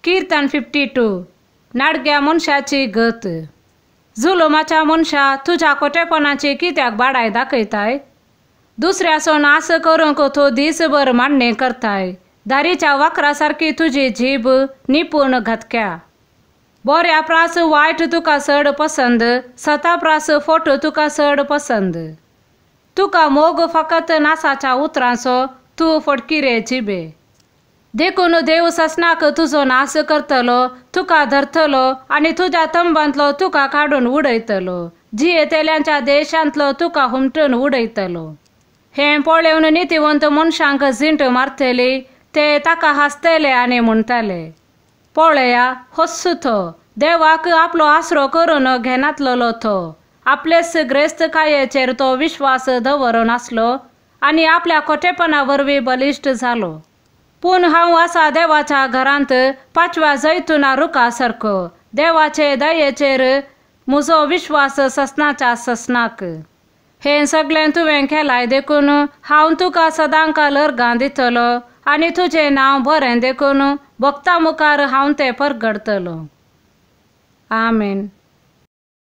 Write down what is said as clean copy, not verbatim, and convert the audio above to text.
कीर्तन 52. नाडग्या मनशाची गत. जुलुमाच्या मनशा तुज्या खोटेपणाची कित्याक बाडाय दाखयताय? दुसऱ्याचो नास करूंक तूं दीसभर मांडणी करताय. दारीच्या वाकरा सारकी तुजी जीब निपूण घातक्या. बऱ्या प्रास वायट तुका चड पसंद, सता प्रास फोटो तुका चड पसंद. तुका मोग फकत नासाच्या उतरांचो, तूं फटकिरे जिबे. देखून देव ससनाक तुजो नास करतलो, तुका धरतलो आनी तुज्या तंबांतलो तुका काडून उडयतलो, जियेतल्यांच्या देशांतलो तुका हुमटून उडयतलो. हें पळोवन नितीवंत मनशांक झिंट मारतली, ते ताका हांसतले आनी म्हणटले, पळया होस्सू तो, देवाक आपलो आसरो करून घेनातलेलो तो, आपलेच ग्रेस्तकायेचेर तो विश्वास दवरून आसलो आनी आपल्या खोटेपणा वरवीं बलिश्ट जालो. पूण हांव आसा देवाच्या घरांत पांचव्या जैतुना रुखा सारको, देवाचे दयेचेर म्हजो विश्वास ससनाच्या ससनाक. हें सगळें तुवें केलाय देखून हांव तुका सदांकाळ अर्गां दितलो आनी तुजें नांव बरें देखून भक्ता मुखार हांव तें परगडतलो. आमेन.